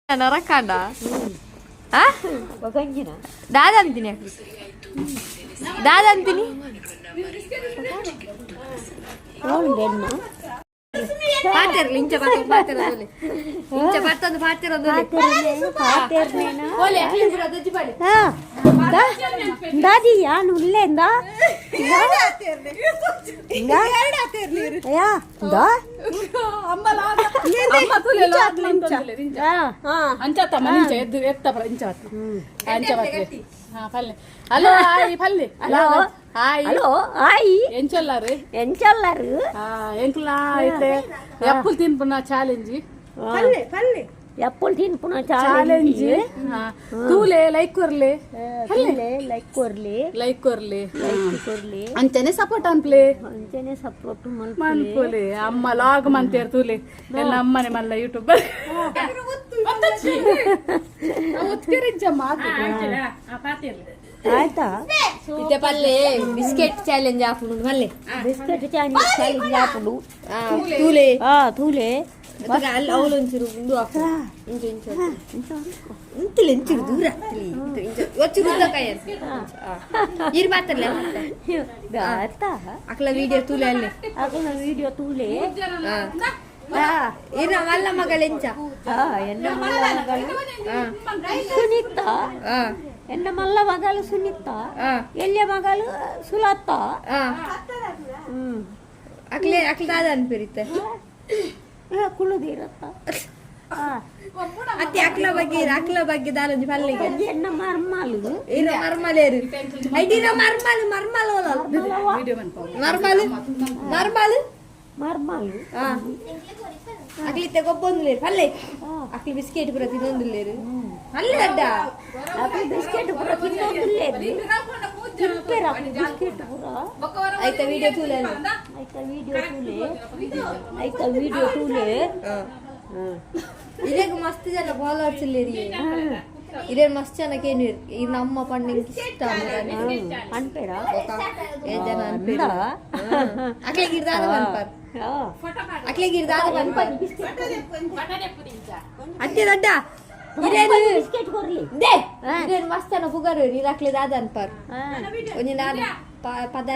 ನರಕಾಂಡ ಆ? ಬಗಂಜಿನ. ದಾದ ಅಂತೀನಿ, ದಾದ ಅಂತೀನಿ. ಬೆಣ್ಣ. ಪಾತೆರ್ಲಿ ಇಂಚ ಪಾತೆರ್ ಪಾತೆರ ಇಂಚ ಪತ್ತೊಂದು ಪಾತೆರ. ಓಲೆ ಅಕ್ಲೆ ಪೂರ ದೊಜ್ಜಿ ಪಾಡಿ. ದಾದಿ ಯಾನ್ ಉಲ್ಲೆ ಇಂದಾ ಯಾ ಇಂದಾ. ಅಂಚತ್ತಮ್ಮ, ನಿಂಚ ಎದ್ದು ಎತ್ತ ಇಂಚ ಅಂಚ ಬತ್ಲೆ. ಹಾ, ಪಲ್ಲೆ. ಹಲೋ, ಹಾಯ್ ಪಲ್ಲೆ. ಹಲೋ. ಹಾಯ್. Hello, hi. ಎಂಚೊಲ್ಲಾರು? ಎಂಚಲ್ಲಾರು? ಹಾ, ಎಂಕ್ಲ ಐತೆ ಎಪ್ಪುಲ್ ತಿನ್ಪುನ ಚಾಲೆಂಜ್. ಎಪ್ಪುಲ್ ತಿನ್ಪುನ. ಚಾಲೆಂಜ್. ತೂಲೆ, ಲೈಕ್ ಕೊರ್ಲೆ. ಪಲ್ಲೆ, ಲೈಕ್ ಕೊರ್ಲಿ. ಲೈಕ್ ಕೊರ್ಲೆ. ಲೈಕ್ ಕೊರ್ಲಿ. ಅಂಚನೆ ಸಪೋರ್ಟ್ ಅನ್ಪ್ಲೆ. ಅಂಚನೆ ಸಪೋರ್ಟ್ ಮಲ್ಪುಲೆ. ಮನ್ಪುಲೆ. ಅಮ್ಮ ಲಾಗ್ ಮಂತೇರ್ ತೂಲೆ ಎಲ್ಲ. ಅಮ್ಮನೆ ಮಲ್ಲ ಯೂಟ್ಯೂಬರ್. ಆಯ್ತಾ? ಇತ್ತೆ ಪಲ್ಲೆ, ಬಿಸ್ಕೆಟ್ ಚಾಲೆಂಜ್ ಆಪುಂಡು ಮಲ್ಲೆ. ಬಿಸ್ಕೆಟ್ ಚಾಲೆಂಜ್ ಆಪುಂಡು. ಆ, ತೂಲೆ. ಆ, ತೂಲೆ. ಅಲ್ಲಿ ಅವಳೊಂಚೂರು ಉಂದು ಹಾಕು. ಇಂಚ ಇಂಚ ಇಂತಲೆ ಇಂಚೂರು ದೂರ ಆಗ್ತಲಿ. ಇಂಚ ಒಚ್ಚೂರು ಉದ್ದ ಕೈ. ಇರ್ ಮಾತ್ರಲೆ. ಆಯ್ತಾ? ಅಕ್ಲ ವಿಡಿಯೋ ತೂಲೆ ಅಲ್ಲಿ. ಅಗಲ ವಿಡಿಯೋ ತೂಲೆ. ಇರ ಮಲ್ಲ ಮಗಳೆಂಚ? ಆ, ಎನ್ನ ಮಲ್ಲ ಮಗಳು ಸುನೀತ. ಎನ್ನ ಮಲ್ಲ ಮಗಳು ಸುನೀತ. ಎಲ್ಲಿಯ ಮಗಳು ಸುಲತ. ಅಕ್ಲೆ ಅಕ್ಲ ದಾದ ಅನ್ಪಿರಿತ್ತೆ? ಕುಳುದಿರತ್ತ. ಅತ್ತೆ, ಅಕ್ಲ ಬಗ್ಗೆ, ಅಕ್ಲ ಬಗ್ಗೆ ದಾಲೊಂಜಿ ಪಲ್ಲಿಗೆ. ಎನ್ನ ಮರ್ಮಲು. ಇರ ಮರ್ಮಲೇರು ಐಟಿರ ಮರ್ಮಲು ಮರ್ಮಲು ಮರ್ಮಲು ಮರ್ಮಲು. ಮರ್ಮಲು. ಅಕ್ಲಿತ್ತೆ ಗೊಬ್ಬೊಂದುಲೇರು ಪಲ್ಲೆ. ಅಕ್ಲಿ ಬಿಸ್ಕೆಟ್ ಪೂರ ತಿನ್ನೊಂದುಲ್ಲೇರು ಪಲ್ಲೆ ಅಡ್ಡ. ಅಕ್ಲು ಬಿಸ್ಕೆಟ್ ಪೂರ ತಿನ್ನೊಂದುಲ್ಲೇರು, ತಿನ್ಪೇರು ಅಕ್ಲು ಬಿಸ್ಕೆಟ್ ಪೂರ. ಆಯ್ತಾ, ವಿಡಿಯೋ ತೂಲೆ ಅಲ್ಲಿ. ಆಯ್ತಾ, ವಿಡಿಯೋ ತೂಲೆ. ಆಯ್ತಾ, ವಿಡಿಯೋ ತೂಲೆ. ಇದೇಗ ಮಸ್ತ್ ಜನ ಫಾಲೋವರ್ಸ್ ಇಲ್ಲೇರಿ. ಇದೇ ಮಸ್ತ್ ಜನ ಕೇನು ಈ ನಮ್ಮ ಪಣ್ಣಿಂಗ್ ಇಷ್ಟ. ಅನ್ಪೇರ. ಏ ಜನ ಅನ್ಪೇರು. ಅಕ್ಲೆಗ್ ಇರ್ದಾದ ಪನ್ಪಾರ್. ಅಕ್ಲೆಗ್ ಇರ್ದಾದ ಪನ್ಪಾರ್. ಅತ್ತೆ, ದಡ್ಡ ಇರೇನು? ಬಿಸ್ಕೆಟ್ ಕೊರ್ಲಿ. They, ಇರೇನು ಮಸ್ತ್ ಜನ ಪುಗರು ನೀರ್ ಅಕ್ಲೆ ದಾದ ಅನ್ಪಾರ್. ಒಂಜಿ ನಾನು ಪದ.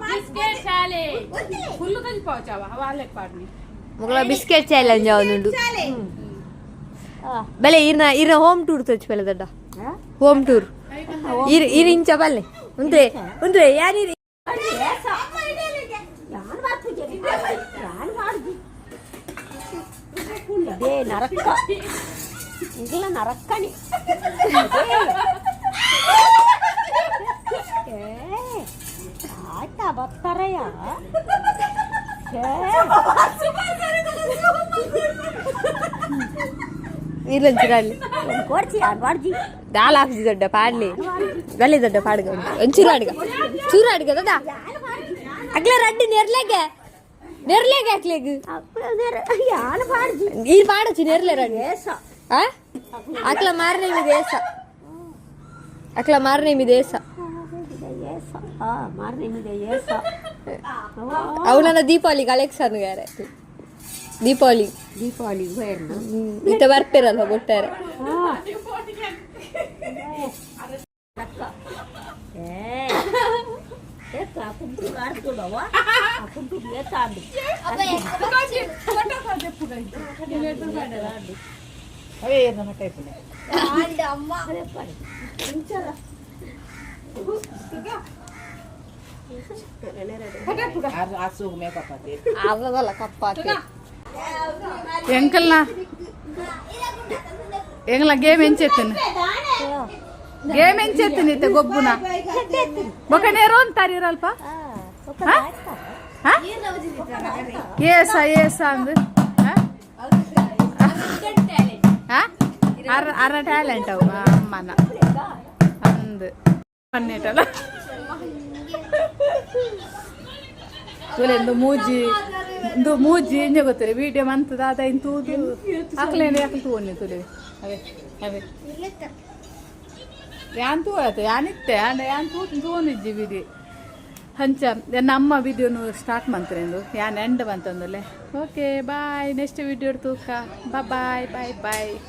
ಬಿಸ್ಕೆಟ್ ಚಾಲೆಂಜ್ ಫುಲ್ ಕಲ್ಪಾವ್ ಹವಾಲೆಕ್ ಪಾಡ್ನಿ. ಮೊಗಲ ಬಿಸ್ಕೆಟ್ ಚಾಲೆಂಜ್ ಅವನುಂಡು ಬೆಲೆ. ಇರ್ನ ಇರ್ನ ಹೋಮ್ ಟೂರ್ ತೋಚ್ ಪೆಲೆ ದಡ್ಡ. ಹೋಮ್ ಟೂರ್ ಇರ್ ಇರ್ ಇಂಚ ಬಲ್ಲೆ. ಉಂದ್ರೆ ಉಂದ್ರೆ ಯಾರಿರಿ? ಯಾನ್ ಮಾಡ್ತಿದ್ದೆ, ಯಾನ್ ಮಾಡ್ದಿ? ಅದೇ ನರಕ ಇಲ್ಲ, ನರಕ್ಕಣಿ. ಏ, ಆಯ್ತಾ ಬರ್ತಾರಯ್ಯ. ಇರ್ಲಂಚಿರಲ್ಲಿ. ಕೊಡ್ಸಿ ಯಾನ್ ಮಾಡ್ಜಿ. ದಾಲ್ ಹಾಕ್ಸಿ ದೊಡ್ಡ ಪಾಡ್ಲಿ ಬಲ್ಲೆ ದೊಡ್ಡ ಪಾಡ್ಗ. ಒಂಚೂರು ಅಡ್ಗ, ಚೂರು ಅಡ್ಗ ದೊಡ್ಡ. ಅಕ್ಲೆ ರಡ್ಡಿ ನೆರ್ಲೆಗೆ ನೆರ್ಲೆಗೆ ಅಕ್ಲೆಗ್. ಯಾನ್ ಮಾಡ್ಜಿ. ಈ ಪಾಡಚಿ ನೆರ್ಲೆ ರಡ್ಡಿ. ಏಸ. ಆ ಅಕ್ಲ ಮಾರನೇ ದೇಸ, ಅಕ್ಲ ಮಾರನೇ ದೇಸ. ಏಸ, ಆ ಮಾರನೇ ಏಸ. ಅವಳನ್ನ ದೀಪಾವಳಿ ಕಲೆಕ್ಷನ್ ಗಾರೆ ದೀಪಾವಳಿ. ದೀಪಾವಳಿ ಬೇರ್ನ. ಇತ್ತ ಬರ್ಪೇರಲ್ವ ಕೊಟ್ಟಾರೆ. ಕುಂಟು ಆಡ್ತದವ, ಕುಂಟು ಏತಾಂಡು. ಅವೇ. ಅವಲ್ಲ ಕಪ್ಪಾತಿ. ಎಂಕಲ್ನ ಎಂಗ್ಲ ಗೇಮ್ ಎಂಚೆತ್ತನ, ಗೇಮ್ ಎಂಚೆತ್ತನ ಇತ್ತೆ ಗೊಬ್ಬುನ ಬೊಕ ನೇರೋ ಅಂತಾರಿರಲ್ಪ. ಏಸ ಏಸ ಅಂದ್ ಅರ ಅರ ಟ್ಯಾಲೆಂಟ್ ಅವು ಅಮ್ಮನ ಅಂದ್ ಪನ್ನೇಟಲ್ಲ ತುಲೆ. ಮೂಜಿ ಇಂದು ಮೂಜಿ ಇಂಜ ಗೊತ್ತಿಲ್ಲ. ವಿಡಿಯೋ ಮಂತದ ಅದ ಇನ್ ತೂದು ಅಕ್ಲೇನೆ ಅಕ್ಲು ತೂವನ್ನಿ ತುಲೆ. ಅವೇ ಅವೇ ಯಾನ್ ತೂವತ್ತೆ, ಯಾನ್ ಇತ್ತೆ ಅಂಡ ಯಾನ್ ತೂ ತೂವೊಂದಿಜ್ಜಿ ವಿಡಿಯೋ. ಅಂಚ ನಮ್ಮ ವಿಡಿಯೋನು ಸ್ಟಾರ್ಟ್ ಮಂತ್ರೆಂದು ಯಾನ್ ಎಂಡ್ ಮಂತಂದುಲ್ಲೆ. Okay, bye. ನೆಕ್ಸ್ಟ್ ವಿಡಿಯೋ ತೂಕ. Bye bye boy.